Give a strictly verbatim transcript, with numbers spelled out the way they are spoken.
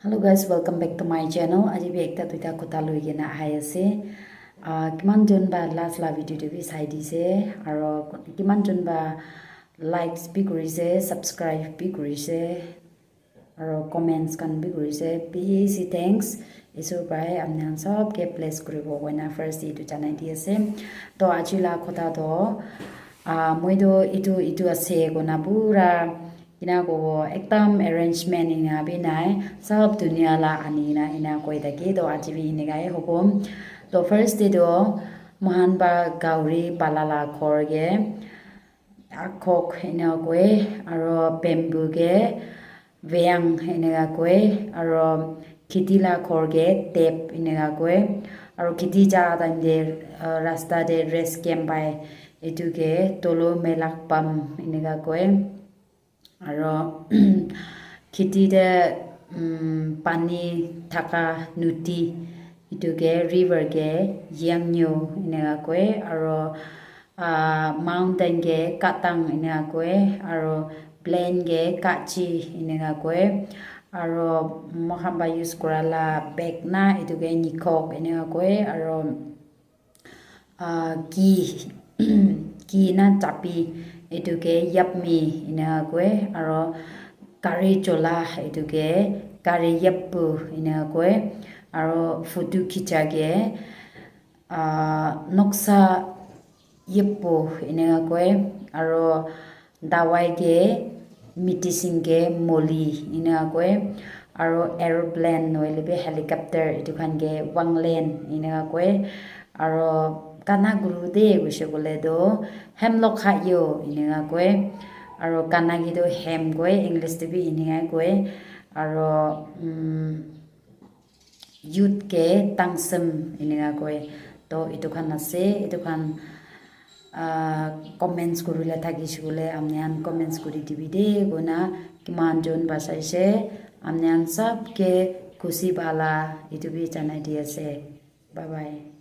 Hello guys, welcome back to my channel. Aji bi ekta duita kotha loi kena ahi ase. Ah, kiman jon ba last la video te bi sai dise, aro kiman jon ba likes bi kurise, subscribe bi kurise, aro comments khan bi kurise. Bishi thanks. Isor pai apni khan sob ke bless kuribo koina first te etu janai di ase. To aji la kotha to, ah, moi to etu, etu ase koina pura ena kobo, ekdam arrangement ena bi nai, sob dunia la ani na ena koi thake, to aji bi eneka he hobo. To first te to moikhan pa gahori pala la ghor ke akhok ena koi, aro bamboo ke veyang eneka koi, aro kheti la ghor ke tep eneka koi, aro kheti ja time te, uh, rasta te rest camp pai, etu ke tolo melak pam eneka koi. Aro kheti te, um, pani thaka nodi, etu ke river ke yangyo eneka koi, aro, ah, mountain ke katang eneka koi, aro plain ke kachi eneka koi, aro moikhan pa use kura la bag na etu ke nikhok eneka koi, aro ah, ki, ki na chapi etu ke yapmi eneka koi, aro gari chola etu ke gari yappu eneka koi, aro photo khicha ke, ah, noksa yappu eneka koi, aro dawai ke medicine ke moli eneka koi, aro aeroplane nohoile bi helicopter etu khan ke wanglen eneka koi, aro gana guru te hoise koile toh hemlock khayo eneka koi, aro gana ke toh hem koi, English te bi eneka koi, aro, um, youth ke tangsem eneka koi. To etu khan ase, etu khan, ah, comments kuri le thakishe koile apni khan comments kuri dibi de, koina kiman jon ba saishe, apni khan sob ke khushi pala etu bi janai di ase. Bye bye.